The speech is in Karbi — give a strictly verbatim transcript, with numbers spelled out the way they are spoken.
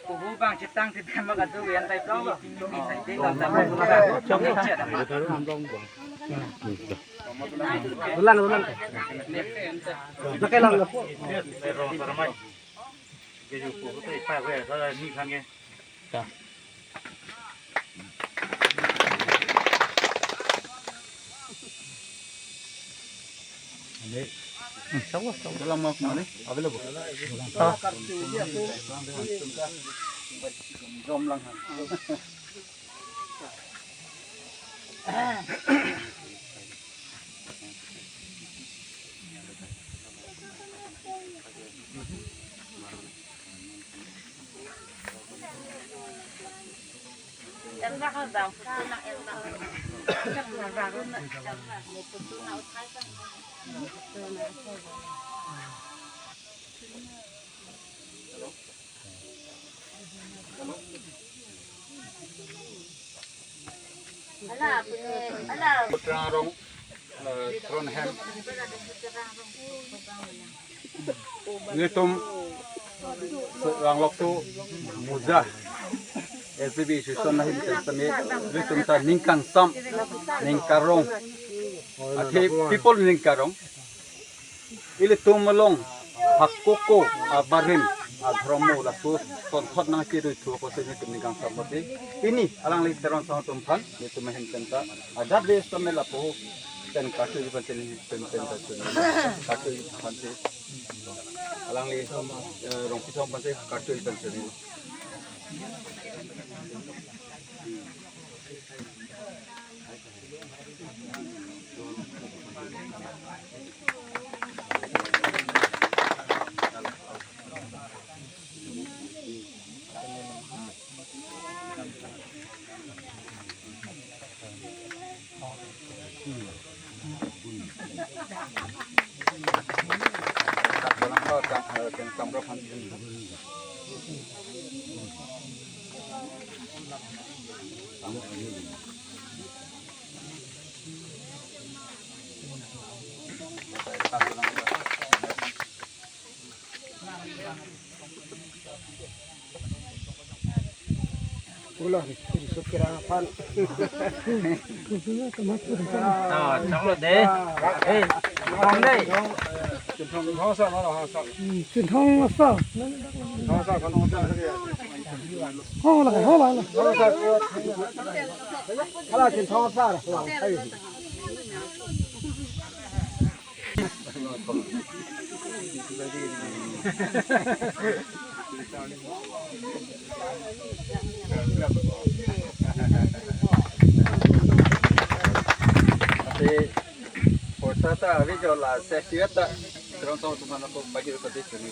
Kubu bang chetang chetang mak adu yan tai plong lo. Ini sai ding lo. Ulang, ulang. Pakai lang lo. Ala, punya, ala. Putrang rong, eh, Tron Hem. Nelitum Ranglokso Muja S D B Association ahin pen sami nelitum ta ning kangsam, ning karong, athe people ning karong. Ilitum along hakoko abarim adhormo laso sonthot nangchedoi thu apotsi nelitum ning kangsam mati. Pini alangli Teron Sangho atum aphan nelitum ahin pen ta adat ve stamel apo pen kartui pen pen pen pen ta chun kartui pen si alangli, eh, Rongpi Sangho pen si kartui pen chun. Ulo, risuk kira aphan. Ah, chalo de. Eh, bang de. Chinthong sa, no, no, sa. Hmm, chinthong sa. Chinthong sa, chinthong sa. Ho la, ho la, la. Chinthong sa. Hala, chinthong sa. Ate, porsa ta ave jo la sesi ta, Teron Sangho atum aphan ako bagi ko de chuni.